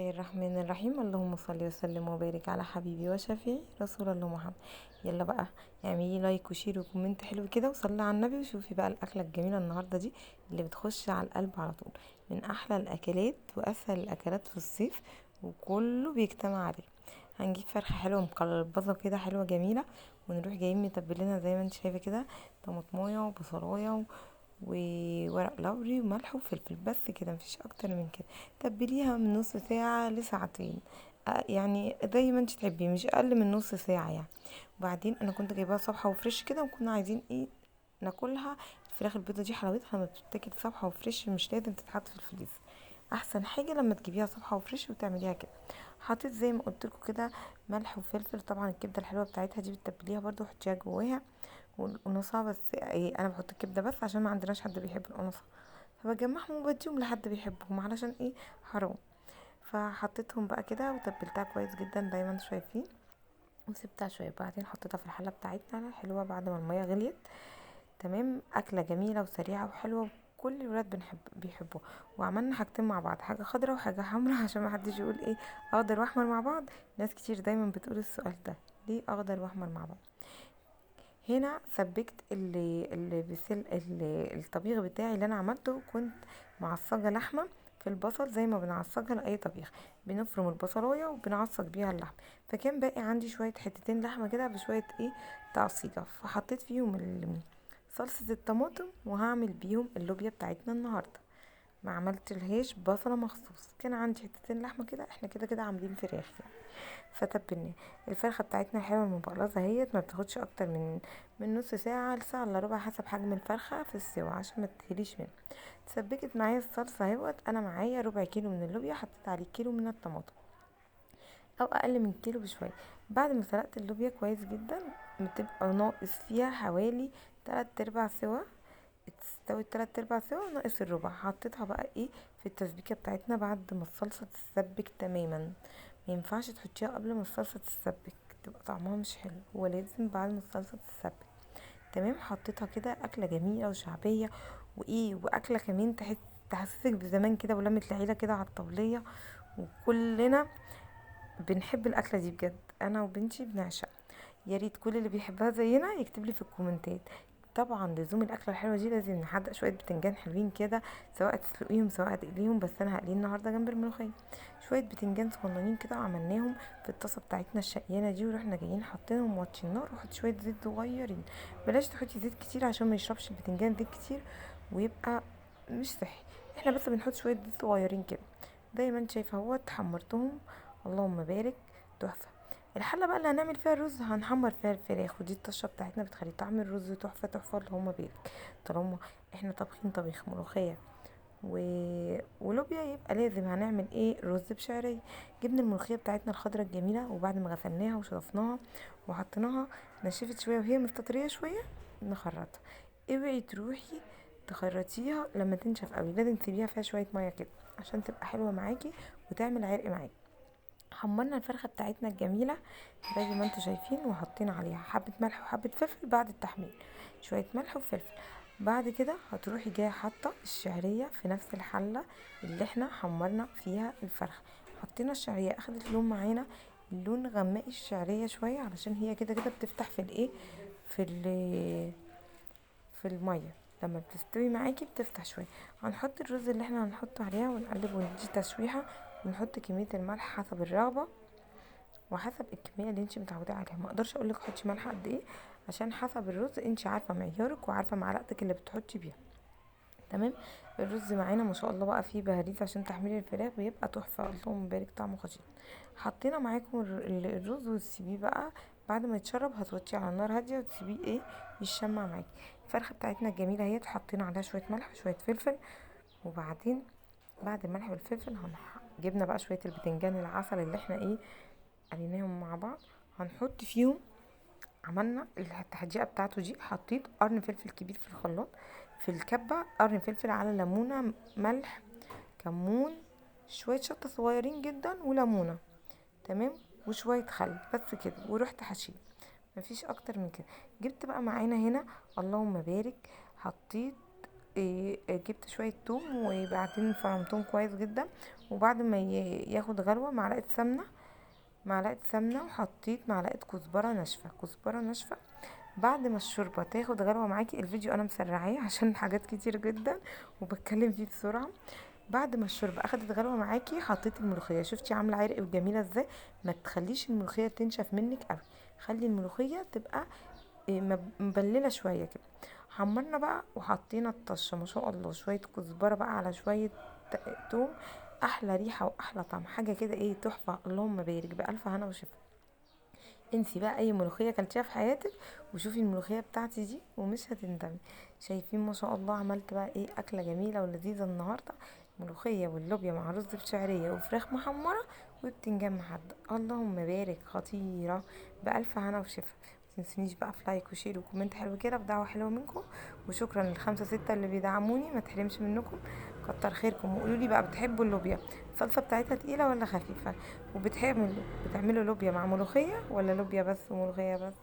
الله الرحمن الرحيم. اللهم صل وسلم وبارك على حبيبي وشفيعي رسول الله محمد. يلا بقى اعملي like و share و comment حلو كده، وصلي على النبي، وشوفي بقى الاكلة الجميلة النهارده دي اللي بتخش على القلب على طول، من احلى الاكلات واسهل الاكلات في الصيف وكله بيجتمع عليه. هنجيب فرخة حلوة مقلبظه كده حلوة جميلة، ونروح جايين متبلينها زي ما انت شايفه كده، طماطمايه وبصلايه وورق لوري وملح وفلفل، بس كده مفيش اكتر من كده. تبليها من نص ساعة لساعتين، يعني زي ما انت تحبي، مش اقل من نص ساعة يعني. وبعدين انا كنت جايباها صبحة وفريش كده، وكنا عايزين ايه ناكلها. الفراخ البيضة دي حلاوتها لما بتتاكل صبحة وفريش، مش لازم تتحط في الفريزر. احسن حاجة لما تجيبيها صبحة وفريش وتعمليها كده. حطيت زي ما قلت لكم كده ملح وفلفل. طبعا الكبده الحلوة بتاعتها دي بتتبليها برده وحطيها جواها، والقناصه بس ايه، انا بحط الكبده بس عشان ما عندناش حد بيحب القناصه، فبجمعهم وبديهم لحد بيحبهم علشان ايه حرام. فحطيتهم بقى كده وتبلتها كويس جدا زي ما انتم شايفين، وسبتها شوية. بعدين حطيتها في الحلة بتاعتنا حلوة بعد ما المية غليت. تمام، اكله جميلة وسريعة وحلوه، كل الولاد بيحبوها. وعملنا حاجتين مع بعض، حاجة خضراء وحاجه حمراء عشان ما حدش يقول ايه اخضر واحمر مع بعض. ناس كتير دايما بتقول السؤال ده، ليه اخضر واحمر مع بعض؟ هنا سبكت اللي بسل الطبيخ بتاعي اللي انا عملته. كنت معصجه لحمه في البصل زي ما بنعصجها لاي طبيخ، بنفرم البصلايه وبنعصج بيها اللحمة. فكان باقي عندي شوية حتتين لحمه كده بشوية ايه تعصيجه، فحطيت فيهم صلصه الطماطم، وهعمل بيهم اللوبيا بتاعتنا النهارده. ما عملت لهاش بصله مخصوص، كان عندي حتتين لحمه كده، احنا كده كده عاملين فراخ يعني، فتبلناه. الفرخه بتاعتنا حلوة المبقلظه اهيت، ما بتاخدش اكتر من نص ساعة لساعة الا ربع حسب حجم الفرخه في السوا عشان ما تتهريش منها. اتسبكت معايا الصلصه اهوت. انا معايا ربع كيلو من اللوبيا، حطيت عليه كيلو من الطماطم او اقل من كيلو بشوية. بعد ما سلقت اللوبيا كويس جدا، بتبقى ناقص فيها حوالي 3/4 سوا، استوت 3/4 سوا ناقص الربع. حطيتها بقى ايه في التسبيكه بتاعتنا بعد ما الصلصه تتسبك تماما. ما ينفعش تحطيها قبل ما الصلصه تتسبك، تبقى طعمها مش حلو، هو لازم بعد ما الصلصه تتسبك. تمام، حطيتها كده. اكله جميلة وشعبيه وايه، واكله كمان تحسسك بزمان كده ولمه العيلة كده على الطبلية، وكلنا بنحب الاكلة دي بجد، انا وبنتي بنعشقها. يا ريت كل اللي بيحبها زينا يكتب لي في الكومنتات. طبعا لزوم الاكلة الحلوة دي لازم نحدق شوية بتنجان حلوين كده، سواء تسلقيهم سواء تقليهم، بس انا هقليه النهارده جنب الملوخية. شوية بتنجان صغننين كده عملناهم في الطاسه بتاعتنا الشقيانه دي، ورحنا جايين حاطينهم وطي النار، وحط شوية زيت صغيرين، بلاش تحطي زيت كتير عشان ما يشربش البتنجان زيت كتير ويبقى مش صحي. احنا بس بنحط شوية زيت صغيرين كده زي ما انت شايفه اهوت. حمرتهم اللهم بارك، تحفة. الحلة بقى اللي هنعمل فيها الرز هنحمر فيها الفراخ، ودي الطشه بتاعتنا بتخلي طعم الرز تحفة تحفة اللهم بارك. طالما احنا طابخين طبيخ ملوخية ولوبيا يبقى لازم هنعمل ايه رز بشعريه. جبنا الملوخية بتاعتنا الخضرة الجميلة، وبعد ما غسلناها وشطفناها وحطيناها نشفت شوية وهي مستطريه شوية نخرطها. اوعي تروحي تخرطيها لما تنشف قوي، لازم تسيبيها فيها شوية مية كده عشان تبقى حلوة معاكي وتعمل عرق معاكي. حمرنا الفرخه بتاعتنا الجميلة زي ما انتم شايفين، وحطينا عليها حبه ملح وحبه فلفل بعد التحمير، شوية ملح وفلفل. بعد كده هتروحي جاية حاطه الشعرية في نفس الحلة اللي احنا حمرنا فيها الفرخه. حطينا الشعرية اخدت لون معانا، اللون غمقي الشعرية شوية علشان هي كده كده بتفتح في الايه في المية، لما بتستوي معاكي بتفتح شوية. هنحط الرز اللي احنا هنحطه عليها ونقلب وندي تشويحه، ونحط كمية الملح حسب الرغبة وحسب الكمية اللي انت متعوده عليها. ما اقدرش اقولك حطي ملح قد ايه عشان حسب الرز انت عارفه معيارك وعارفه معلقتك اللي بتحطي بيها. تمام، الرز معانا ما شاء الله بقى فيه بهاريز عشان تحمير الفراخ بيبقى تحفة اللهم بارك، طعمه خطير. حطينا معاكم الرز وتسيبيه بقى بعد ما يتشرب، هتوطيه على نار هادية وتسيبيه ايه يتشمع معاكي. الفرخه بتاعتنا الجميلة اهي، حطينا عليها شوية ملح وشوية فلفل. وبعدين بعد الملح والفلفل جبنا بقى شوية البتنجان العسل اللي احنا ايه قليناهم مع بعض، هنحط فيهم. عملنا التحديقه بتاعته دي، حطيت قرن فلفل كبير في الخلاط في الكبه، قرن فلفل على ليمونه، ملح، كمون، شوية شطه صغيرين جدا وليمونه، تمام، وشوية خل، بس كده. ورحت حشيه، مفيش اكتر من كده. جبت بقى معانا هنا اللهم بارك، حطيت إيه، جبت شوية توم وبعدين فرمتهم كويس جدا، وبعد ما ياخد غلوه معلقه سمنه، معلقه سمنه، وحطيت معلقه كزبره ناشفة، كزبره ناشفة. بعد ما الشوربة تاخد غلوه معاكي، الفيديو انا مسرعاه عشان حاجات كتير جدا وبتكلم فيه بسرعة. بعد ما الشوربة اخدت غلوه معاكي حطيت الملوخية. شفتي عامله عرق وجميلة ازاي؟ ما تخليش الملوخية تنشف منك قوي، خلي الملوخية تبقى مبلله شوية كده. حمرنا بقى وحطينا الطشه، ما شاء الله، شوية كزبره بقى على شوية توم، احلى ريحه واحلى طعم، حاجة كده ايه تحفة، اللهم بارك، بالف هنا وشفا. انسي بقى اي ملوخية كلتيها في حياتك وشوفي الملوخية بتاعتي دي ومش هتندمي. شايفين ما شاء الله عملت بقى ايه اكله جميلة ولذيذه النهارده، ملوخية واللوبيا مع رز بشعريه وفراخ محمرة وبتنجان محدق، اللهم بارك، خطيرة، بالف هنا وشفا. متنسونيش بقى في like و share و comment حلو كده بدعوة حلوة منكم، وشكرا للخمسة ستة اللي بيدعموني، ما تحرمش منكم، كتر خيركم. وقولوا لي بقى بتحبوا اللوبيا الصلصه بتاعتها تقيلة ولا خفيفة، وبتعملوا لوبيا مع ملوخية ولا لوبيا بس وملوخيه بس؟